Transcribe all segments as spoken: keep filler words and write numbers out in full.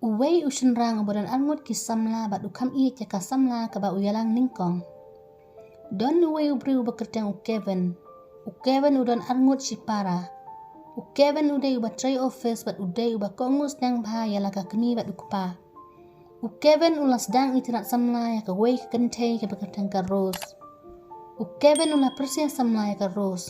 Uwei u shynrang uba don arngut ki samla bad u kham ïeit ïa ka samla kaba u ïalang nyngkong. Don uwei u briew uba kyrteng u Kevin. U Kevin u don arngut shipara. U Kevin u dei uba trei office bad u dei uba kohnguh sniang bha ïa la ka kmie bad u kpa. U Kevin u la sdang itynnad samla ïa kawei ka kynthei kaba kyrteng ka Rose. U Kevin u la pyrshah samla ïa ka Rose.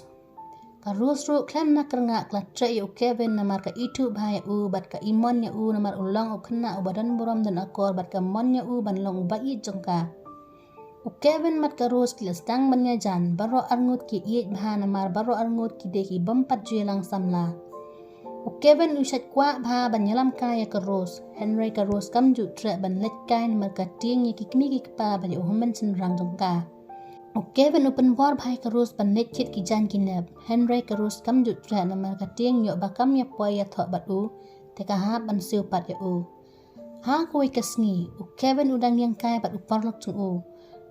Ka Rose ruh khlem na kyrngah ka la treh ïa u Kevin namar ka ithuh bha ïa u bad ka imon ïa u namar u long u khynnah uba don burom don akor bad ka mon ïa u ban long uba ïeit jong ka. U Kevin bad ka Rose ki la sdang ban ïajan, baroh arngut ki ïeit bha namar baroh arngut ki dei ki bym pat ju ïalang samla. U Kevin u shait kwah bha ban ïalam kai ïa ka Rose, hynrei ka Rose kam ju treh ban leit kai namar ka tieng ïa ki kmie ki kpa bad ïa u hynmen shynrang jong ka. U Kevin u pynbor bha ïa ka Rose ban leit thied ki jaiñ ki nep, hynrei ka Rose kam ju treh namar ka tieng ïoh ba kam ïa poi ïa thoh bad u, te ka hap ban siew pat ïa u. Ha kawei ka sngi, u Kevin u dang ïeng kai bad u paralok jong u.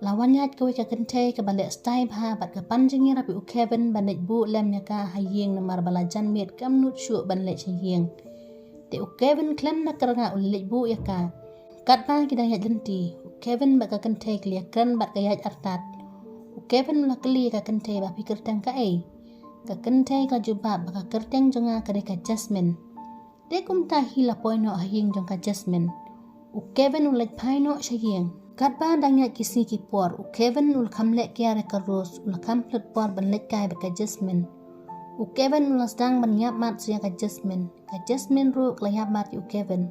La wan ïaid kawei ka kynthei kaba leh style bha bad ka pan jingïarap ïa u Kevin ban leit buh lem ïa ka ha ïing namar ba la jan miet kam nud shuh ban leit sha ïing. Te u Kevin khlem na kyrngah u leit buh ïa ka. Katba ki dang ïaid lynti, u Kevin bad ka kynthei ki la ïakren bad ka ïaid artat. U Kevin u la kylli ïa ka kynthei ba phi kyrteng kaei. Ka kynthei ka jubab ba ka kyrteng jong nga ka dei ka Jasmine. Te kumta hi la poi noh ha ïing jong ka Jasmine. U Kevin u leit phai noh sha ïing. Katba dang ïaid ki sngi ki por, u Kevin u la kham leh kiar ïa ka Rose, u la kham pynlut por ban leit kai bad ka Jasmine. U Kevin u la sdang ban ïap mat sha ïa ka Jasmine. Ka Jasmine ruh ka la ïap mat ïa u Kevin.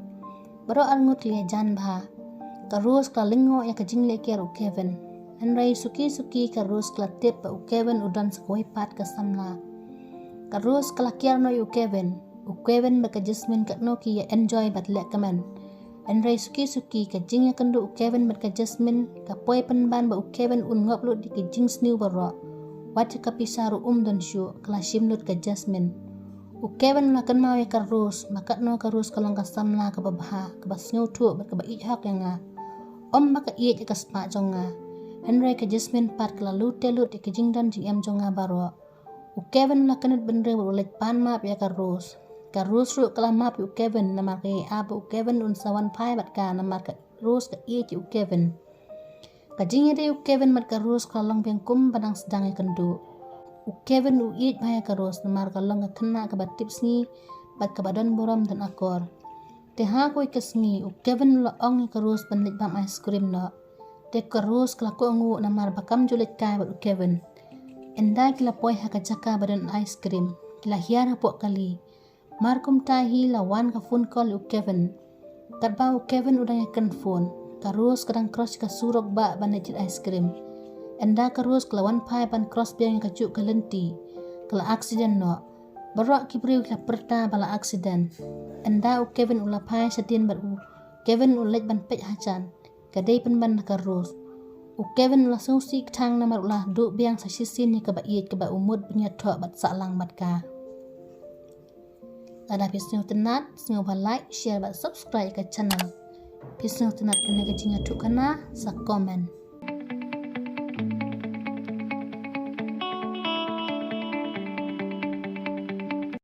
Baroh arngut ki la ïajan bha. Ka Rose ka la lyngngoh ïa ka jingleh kiar u Kevin. Hynrei suki suki ka Rose ka la tip ba u Kevin u don sa kawei pat ka samla. Ka Rose ka la kiar noh ïa u Kevin. U Kevin bad ka Jasmine katno ki ïa enjoy bad leh kmen. Hynrei suki suki ka jingïakynduh u Kevin bad ka Jasmine ka poi pynban ba u Kevin un ngop lut ïa ki jingsniew baroh. Wat ïa ka pisa ruh um don shuh, ka la shim lut ka Jasmine. U Kevin u la kynmaw ïa ka Rose, ba katno ka Rose ka long ka samla kaba bha, kaba sngewthuh bad kaba ïeit hok ïa nga. Ym ba ka ïeit ïa ka spah jong nga. Hynrei ka Jasmine pat ka la lute lut ïa ka jingdon jingem jong nga baroh. U Kevin u la kynnoh bynriew bad u leit pan map ïa ka Rose. Ka Rose ruh ka la map ïa u Kevin namar ka ïai ap ba u Kevin un sa wan phai bad ka namar ka Rose ka ïeit ïa u Kevin. Ka jingïadei u Kevin bad ka Rose ka la long biang kumba dang sdang ïakynduh. U Kevin u ïeit bha ïa ka Rose namar ka long ka khynnah kaba tipsngi bad kaba don burom don akor. Te ha kawei ka sngi u Kevin u la ong ïa ka Rose ban leit bam ice cream noh. Te ka Rose ka la kohnguh namar ba kam ju leit kai bad u Kevin. Ynda ki la poi ha ka jaka ba don ice cream, ki la hiar hapoh kali. Mar kumta hi la wan ka phone call ïa u Kevin. Katba u Kevin u dang ïakren phone, ka Rose ka dang cross ka surok ba ban leit thied ice cream. Ynda ka Rose ka la wan phai ban cross biang ïa kajuh ka lynti, ka la accident noh. Baroh ki briew ki la pyrta ba la accident. Ynda u Kevin u la phai shadien bad u Kevin u leit ban peit hajan, ka dei pynban na ka Rose. U Kevin u la sngewsih kthang namar u la duh biang sa shisien ïa kaba ïeit kaba u mut ban ïathoh bad sahlang bad ka. Lada phi sngewtynnat, sngewbha like, share bad subscribe ïa ka channel. Phi sngewtynnat kane ka jingïathuhkhana, sa comment.